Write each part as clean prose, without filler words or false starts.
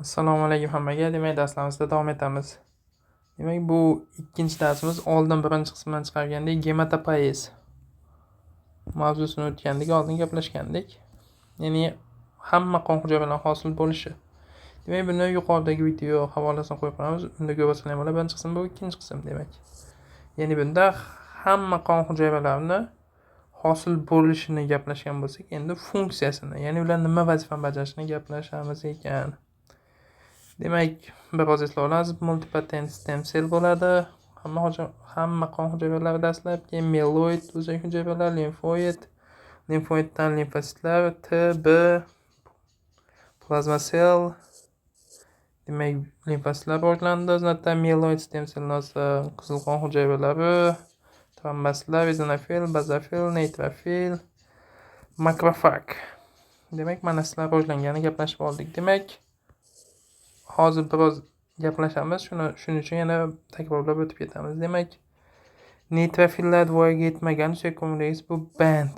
Assalomu alaykum hammaga. Demak, darslarimizda davom etamiz. Demak, bu ikkinchi darsimiz. Oldin birinchi qismdan chiqargandik, gematopoez mavzusini o'tgandik, oldin gaplashgandik. Ya'ni hamma qon hujayralari hosil bo'lishi. Demak, buni yuqoridagi video havolasini qo'yib qo'yamiz. Unda ko'rib olsanglar bo'ladi. Birinchi qism bu, ikkinchi qism demak. Ya'ni bunda hamma qon hujayralarini hosil bo'lishini gaplashgan bo'lsak, endi funksiyasini, ya'ni ular nima vazifani bajarishini gaplashamiz ekan. Demak, biroz eslab olamiz. Multipotent stem cell bo'ladi. Hamma qon hujayralari dastlab, keyin mieloid o'zak hujayralar, limfoid, limfoiddan limfositlar, T, B, plasma cell. Demak, limfositlar rivojlandi. O'zidan mieloid stem cell qizil qon hujayralari, trombositlar, eozinofil, bazofil, neytrofil, makrofag. Demak, mana sizlar rivojlangani gaplashib oldik. Demak, hozir biroz gaplashamiz. Shuning uchun yana takrorlab o'tib ketamiz. Demak, neytrofillar voyaga yetmagan suyak bu band.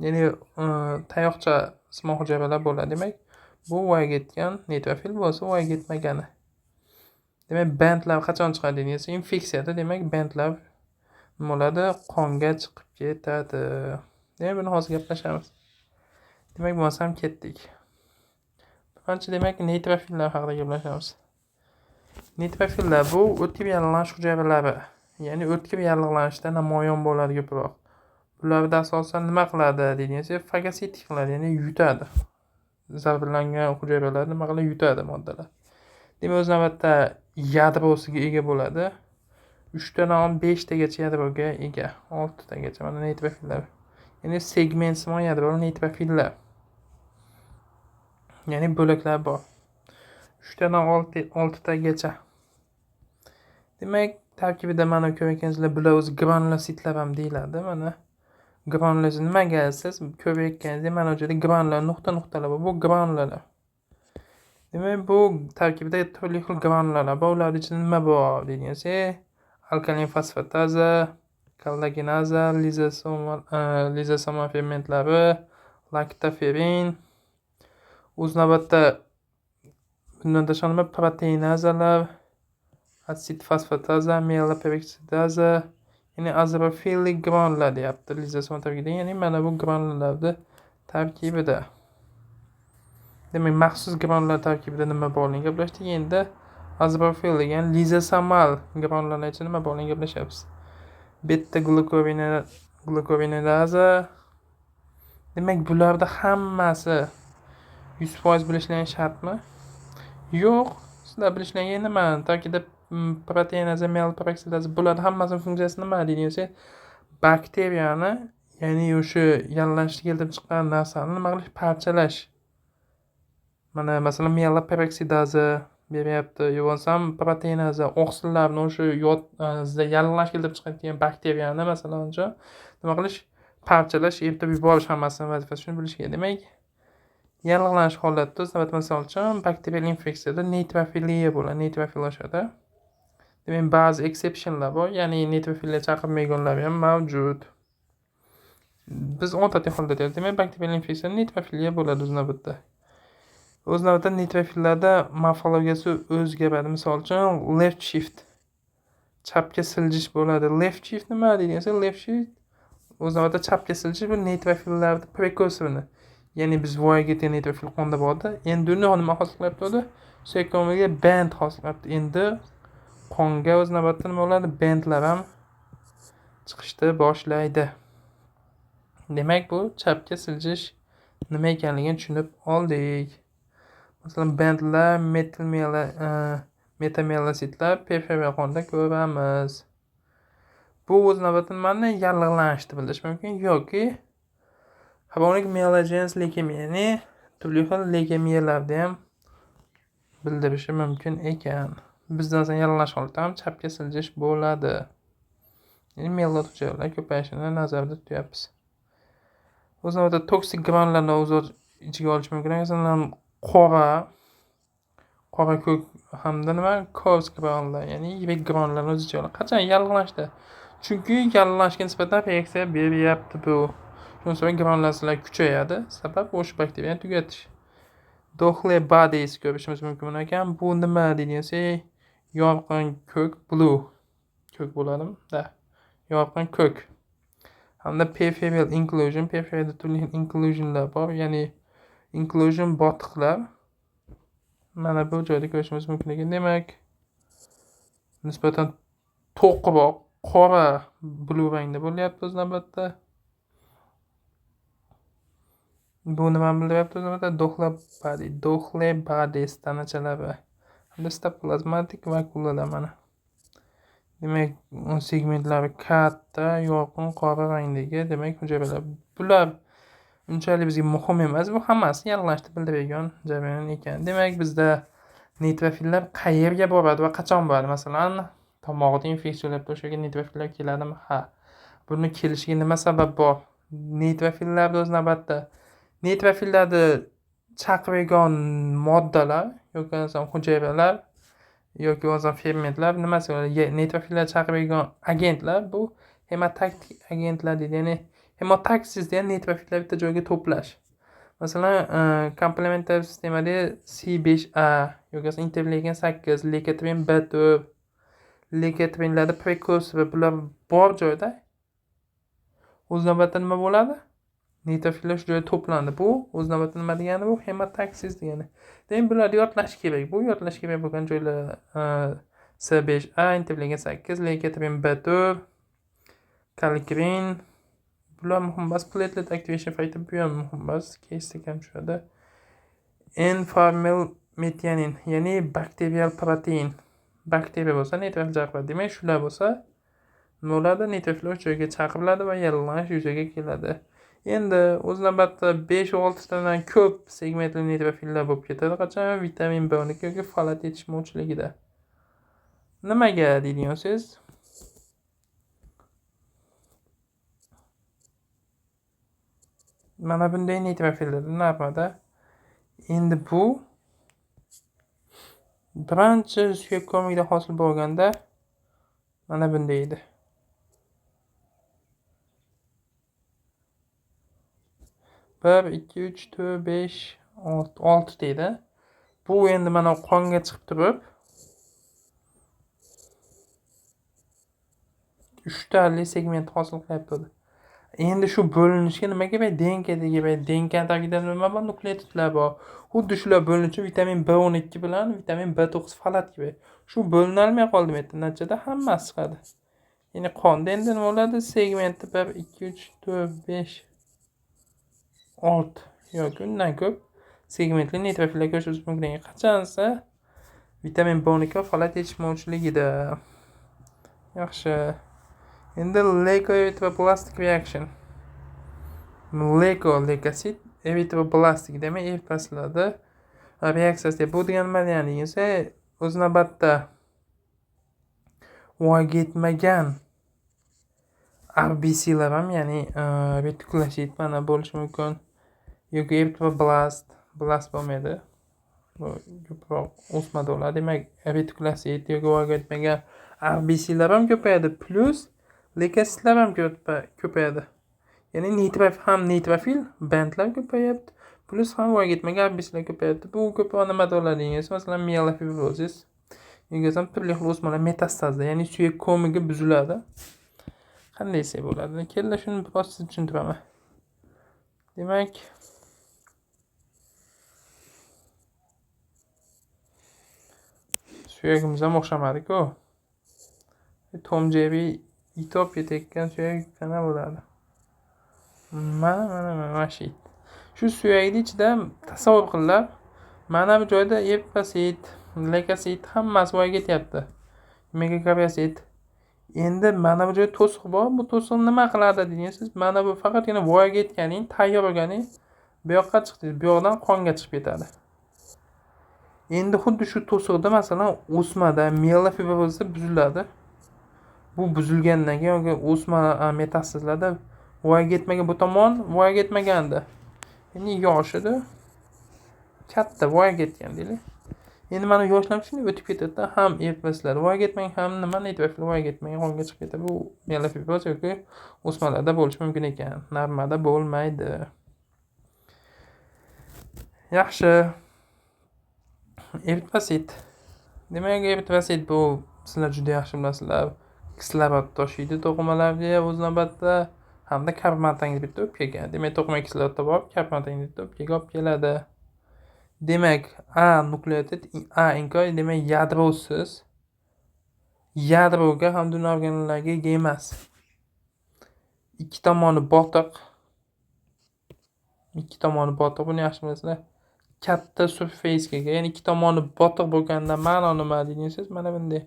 Ya'ni tayoqcha simon hujayralar bo'ladi. Demak, bu voyaga yetgan neytrofil bo'lsa, voyaga yetmagani. Demak, bandlar qachon chiqadi desa, infeksiyada, demak, bandlar nima bo'ladi? Qonga chiqib ketadi. Demak, buni hozir gaplashamiz. Demak, bo'lmasam ketdik. Birinchi, demak, neytrofillar haqida gaplashamiz. Neytrofillar bu o'tkir yallig'lanish hujayralari. Ya'ni o'tkir yallig'lanishda namoyon bo'ladi ko'proq. Bularda asosan nima qiladi deydigan bo'lsak, fagositik qiladi, ya'ni yutadi. Zararlangan hujayralar nima qiladi? Yutadi moddalar. Demak, o'z navbatda yadrosiga ega bo'ladi. 3 tadan 5 tagacha yadroga ega, 6 tagacha mana neytrofillar. Ya'ni segmentsimon yadroli neytrofillar. Ya'ni bo'laklar bor. 3 tadan 6 tagacha. Demak, tarkibida mana ko'rayotgansizlar, bular o'zi granulositlar ham deyiladi. Mana granulosit nimaga siz ko'rayotganingizdek, mana bu yerda granular nuqta-nuqtalar bor. Bu granulalar. Demak, bu tarkibida turli xil granulalar bor. Ularning ichida nima bor deydigan bo'lsak, alkalin fosfataza, kollagenaza, lizosoma fermentlari, laktoferin, o'z navbatda bundan tashqari nima proteinazalar, atsid fosfataza, mieloperoksidaza, ya'ni azurofilik granulalar deyapti lizosoma tarkibida. Ya'ni mana bu granulalarni tarkibida. Demak, maxsus granulalar tarkibida nima borligini gaplashdik. Endi azurofil degan lizosomal granulalar ichida nima borligini gaplashyapmiz. Beta glukuronidaza. Demak, bularda hammasi 100% bilishlaring shartmi? Yo'q. Sizlar bilishlaring nima? Tarkibida proteinaza, mieloperoksidaza, bularni hammasini funksiyasi nima deydigan bo'lsak, bakteriyani, ya'ni o'sha yallig'lanishni keltirib chiqqan narsani nima qilish? Parchalash. Mana masalan, mieloperoksidaza beryapti, yo bo'lmasam proteinaza oqsillarni o'sha yallig'lanish keltirib chiqayotgan bakteriyani masalan uchun nima qilish? Parchalash, eritib yuborish hammasini vazifasi, shuni bilish kerak. Demak, yallig'lanish holatida o'z navbatida misol uchun bakterial infeksiyada neytrofiliya bo'ladi, neytrofil oshadi. Demak, ba'zi exceptionlar bor, ya'ni neytrofillar chaqirmaydiganlari ham mavjud. Biz odatiy holda deyapmiz. Demak, bakterial infeksiyada neytrofiliya bo'ladi o'z navbatda. O'z navbatida neytrofillarda morfologiyasi o'zgaradi. Misol uchun, left shift, chapga siljish bo'ladi. Left shift nima deydigan bo'lsak, left shift o'z navbatida chapga siljish bu neytrofillarni prekursorini. Ya'ni biz voyaga yetgan neytrofil qonda bor edi. Endi uni nima hosil qilyapti o'zi? Suyak band hosil qilyapti. Endi qonga o'z navbatida nima bo'ladi? Bendlar ham chiqishni boshlaydi. Demak, bu chapga siljish nima ekanligini tushunib oldik. Masalan, bendlar, metamielositlar periferiya qonda ko'ramiz. Bu o'z navbatida nimani yallig'lanishni bildirishi mumkin yoki xronik mielogenez leykemiya, ya'ni turli xil leykemiyalarni ham bildirishi mumkin ekan. Bizda masalan yallig'lanish holatida ham chapga siljish bo'ladi. Ya'ni mieloid hujayralar ko'payishini nazarda tutyapmiz. O'z navbatida toksik granularni o'z ichiga olish mumkin. Masalan, qora ko'k hamda nima coarse granular, ya'ni yirik granularni o'z ichiga oladi. Qachon yallig'lanishda? Chunki yallig'lanishga nisbatan reaksiya beryapti bu. Shundan so'ng granulyatsiyalar kuchayadi. Sabab o'sha bakteriyani tugatish. Dohle bodies ko'rishimiz mumkin ekan. Bu nima deyilsa, yorqin ko'k, blue ko'k bo'ladimi? Da. Yorqin ko'k. Hamda peripheral inclusion, peripheralda turli inclusionlar bor, ya'ni inclusion botiqlar. Mana bu joyda ko'rishimiz mumkin ekan. Demak, nisbatan to'qroq, qora blue rangda bo'lyapti o'z navbatda. Bu nimani bildiryapti o'z navbatda? Dohle bodies tanachalari. Hamda sitoplazmatik vakuolalar mana. Demak, segmentlari katta, yorqin qora rangdagi, demak, hujayralar. Bular unchalik bizga muhim emas. Bu hammasi yallig'lanishni bildiradigan jarayon ekan. Demak, bizda neytrofillar qayerga boradi va qachon boradi? Masalan, tomog'ida infeksiya bo'lyapti, o'sha yerga neytrofillar keladimi? Ha. Buni kelishiga nima sabab bor? Neytrofillarda o'z navbatda neytrofillarni chaqiradigan moddalar yoki bo'lmasam hujayralar yoki bo'lmasam fermentlar nimasi bo'ladi? Neytrofillar chaqiradigan agentlar bu hemotaktik agentlar deydi. Ya'ni hemotaksis degan neytrofillar bitta joyga to'plash. Masalan, komplementar sistemada C5A yoki bo'lmasa interleukin 8, leukotrin B4, leukotrinlarda prekursor bular bor joyda o'z navbatida nima bo'ladi? Neytrofillar shu joyga to'plandi. Bu o'z navbatida nima degani? Bu hemotaksis degani. Demak, bularni yodlash kerak. Bu yodlash kerak bo'lgan joylar C5A, interleukin 8, leukotrin B4, kallikrein. Bular muhim emas. Platelet activation factor bu ham muhim emas. Кейсda kam tushadi. N-formyl metianin, ya'ni bakterial protein. Bakteriya bo'lsa neytrofil chaqiradi. Demak, shular bo'lsa nima bo'ladi? Neytrofillar o'sha joyga chaqiriladi va yallig'lanish yuzaga keladi. Endi o'z navbatida 5-6 tadan ko'p segmentli neytrofillar bo'lib ketadi. Qachon? Vitamin B12 yoki folat yetishmovchiligida. Nimaga deydigan so'z? Mana bunday neytrofillar normada. Endi bu birinchi suyak komigida hosil bo'lganda mana bunday edi. 1, 2, 3, 4, 5, 6, 6 deydi. Bu endi mana qonga chiqib turib 3 tali segment hosil qilyapti. Endi shu bo'linishga nima kerak? DNK kerak. DNK tagida nima bor? Nukleotidlar bor. Xuddi shular bo'linishi vitamin B12 bilan vitamin B9 folat kerak. Shu bo'linolmay qoldi bu yerda. Natijada hammasi chiqadi. Ya'ni qonda endi nima bo'ladi? Segmenti 1, 2, 3, 4, 5, 6 yoki undan ko'p segmentli neytrofillar ko'rishimiz mumkin. Qachonsa vitamin B12 va folat yetishmovchiligida. Yaxshi. Endi leukoerythroblastic reaction. Leuko leukosit, eritroblastik demak eritrositlarda reaksiyasi. Bu degani nima degani desa, o'z navbatda voyaga yetmagan RBClar ham, ya'ni retikulosit mana bo'lishi mumkin yoki eritroblast, blast bo'lmaydi. Bu ko'proq o'smada bo'ladi. Demak, retikulosit yoki voyaga yetmagan RBClar ham ko'payadi, plus leukositlar ham ko'payadi. Ya'ni neytrofil ham neytrofil bandlar ko'payapti, plus ham voyaga yetmagan RBClar ko'payapti. Bu ko'proq nimada bo'ladi degan, masalan, mielofibrozis yoki bo'lmasam turli xil o'smalar metastazda, ya'ni suyak komigi buziladi. Qanday desak bo'ladi? Kelinglar shuni biroz sizga tushuntiraman. Demak, suyagimiz ham o'xshamadi-ku. Tom Jerry itop ketayotgan suyak qana bo'ladi? Mana shu it. Shu suyakning ichida tasavvur qilinglar. Mana bu joyda eritrosit, leukosit hammasi voyaga yetyapti. Megakaryosit. Endi mana bu joyda to'siq bor. Bu to'siq nima qiladi degansiz? Mana bu faqatgina voyaga yetganing, tayyor bo'lganing bu yoqqa chiqdi, bu yoqdan qonga chiqib ketadi. Endi xuddi shu to'siqda masalan o'smada mielofibrozda buziladi. Bu buzilgandan keyin yoki o'sma metastazlarda voyaga yetmagan bu tomon voyaga yetmagandi. Endi yoshida katta voyaga yetgan deylik. Endi mana yoshlar shunday o'tib ketadi-da, ham eritrositlar voyaga yetmagan, ham nima neytrofil voyaga yetmagan qonga chiqib ketadi. Bu mielofibroz yoki o'smalarda bo'lishi mumkin ekan. Normada bo'lmaydi. Yaxshi. Eritrosit. Demak, eritrosit bu sizlar juda yaxshi bilasizlar. Kislorod toshiydi to'qimalarga o'z navbatida hamda karbon bitta o'pkaga. Demak, to'qima kislorod borib, karbon bitta o'pkaga olib keladi. Demak, A nukleotid, A NK, demak yadrosiz, yadroga hamda uni organlarga ega emas. Ikki tomoni botiq. Ikki tomoni botiq, buni yaxshi bilasizlar. Katta surface ega, ya'ni ikki tomoni botiq bo'lganda ma'no nima deysiz? Mana bunday.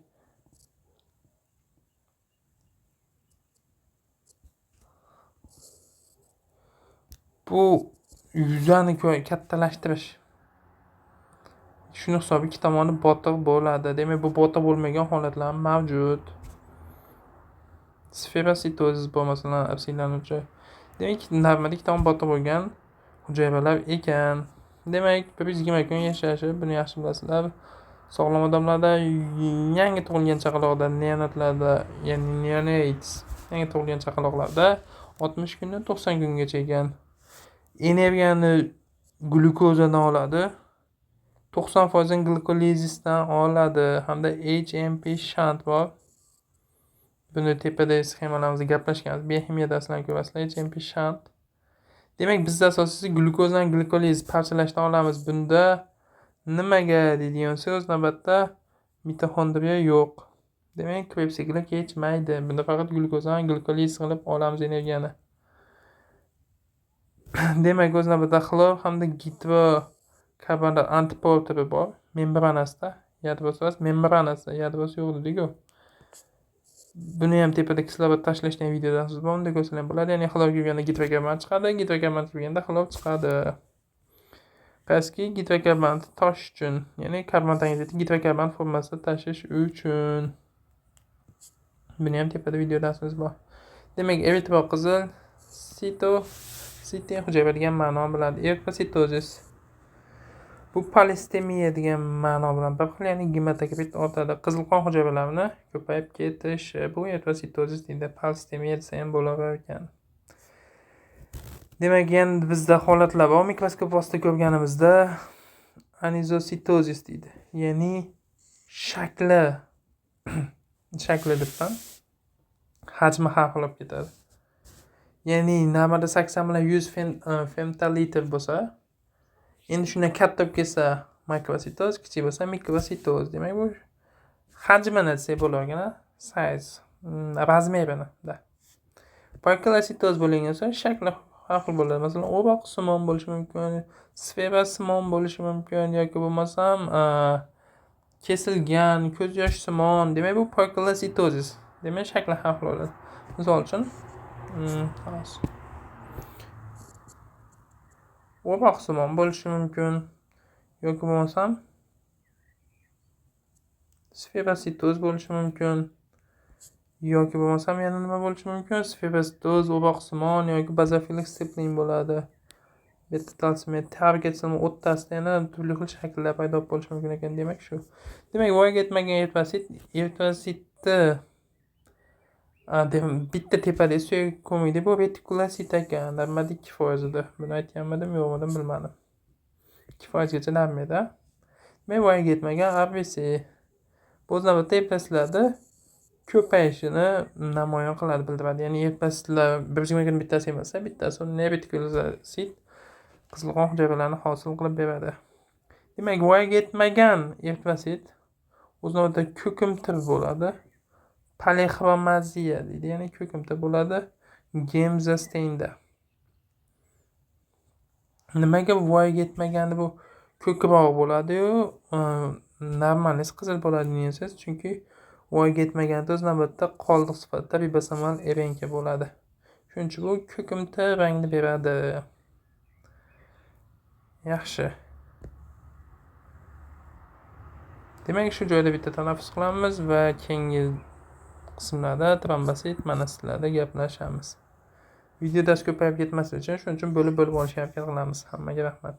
Bu yuzani kattalashtirish. Shuni hisobi ikki tomoni botiq bo'ladi. Demak, bu botiq bo'lmagan holatlar ham mavjud. Sferositozis bu masalan afsiylanuvchi. Demak, normada ikki tomon botiq bo'lgan hujayralar ekan. Demak, 120 kun yashashi, buni yaxshi bilasizlar. Sog'lom odamlarda, yangi tug'ilgan chaqaloqda, neonatlarda, ya'ni neonates, yangi tug'ilgan chaqaloqlarda 60 kundan 90 kungacha ekan. Energiyani glyukozadan oladi. 90% glikolizisdan oladi hamda HMP shunt bor. Buni tepadagi sxemalarimizda gaplashganmiz. Bioximiya darslarini ko'rasizlar. HMP shunt. Demak, bizda asosiysi glyukozani glikoliz parchalashdan olamiz. Bunda nimaga deydigan so'z navbatda mitoxondriya yo'q. Demak, Krebs sikli kechmaydi. Bunda faqat glyukozani glikoliz qilib olamiz energiyani. Demak, o'z navbatida xlor hamda gidrokarbonat antiporteri bor membranasida, yadrosi emas, membranasida, yadrosi yo'q dedik-ku. Buni ham tepada kislorod tashlashdan videodan siz bor, unda ko'rsalar ham bo'ladi. Ya'ni xlor kirganda gidrokarbon chiqadi, gidrokarbon kirganda xlor chiqadi. Qaysiki gidrokarbonni toshish uchun, ya'ni karbon tangizati gidrokarbon formasida tashish uchun. Buni ham tepada video darsimiz bor. Demak, eritro qizil, sitin hujayra degan ma'no biladi. Eritrositozis bu polistemiya degan ma'no bilan bir xil, ya'ni gematokrit ortadi. Qizil qon hujayralarini ko'payib ketishi, bu eritrositozis deydi. Polistemiya desa ham bo'lar ekan. Demak, endi bizda holatlar bor. Mikroskop ostida ko'rganimizda anizositozis deydi. Ya'ni shakli shakli debman. Hajmi har xil bo'lib ketadi. Ya'ni normada 80 bilan 100 femtolitr bo'lsa, endi shundan katta bo'lib ketsa makrositoz, kichik bo'lsa mikrositoz. Demak, bu hajmini desak bo'larkan, size, razmerini da. Poikilositoz bo'lgan bo'lsa, shakli har xil bo'ladi. Masalan, o'roq simon bo'lishi mumkin, sfera simon bo'lishi mumkin yoki bo'lmasam kesilgan ko'z yosh simon. Demak, bu poikilositozis. Demak, shakli har xil bo'ladi. Misol uchun, o'roq simon bo'lishi mumkin yoki bo'lmasam sferositoz bo'lishi mumkin yoki bo'lmasam yana nima bo'lishi mumkin? Sferositoz, o'roq simon yoki bazofilik stippling bo'ladi. Beta talsimiya, target simon o'rtasida yana turli xil shakllar paydo bo'lishi mumkin ekan. Demak, shu. Demak, voyaga yetmagan eritrosit, eritrositni bitta tepada suyak ko'mikda bu retikulosit ekan. Normada 2% edi. Buni aytganmidim, yo'qmidim bilmadim. 2% gacha normada. Demak, voyaga yetmagan RBC bu o'z navbatida eritrositlarda ko'payishini namoyon qiladi, bildiradi. Ya'ni eritrositlar bir yigirma kun bittasi emas, bittasi retikulosit qizil qon hujayralarini hosil qilib beradi. Demak, voyaga yetmagan eritrosit o'z navbatida ko'kimtir bo'ladi. Polixromaziya deydi, ya'ni ko'kimtir bo'ladi Gemzasteinda. Nimaga voyaga yetmaganda bu ko'kroq bo'ladi-yu, normalisi qizil bo'ladi deysiz? Chunki voyaga yetmaganda o'z navbatida qoldiq sifatida ribosomal RNK bo'ladi. Shuning uchun bu ko'kimtir rangni beradi. Yaxshi. Demak, shu joyda bitta tanaffus qilamiz va keyingi qismlarda trombosit monositlarda gaplashamiz. Video dars ko'payib ketmasligi uchun shuning uchun bo'lib-bo'lib olishga harakat qilamiz. Hammaga rahmat.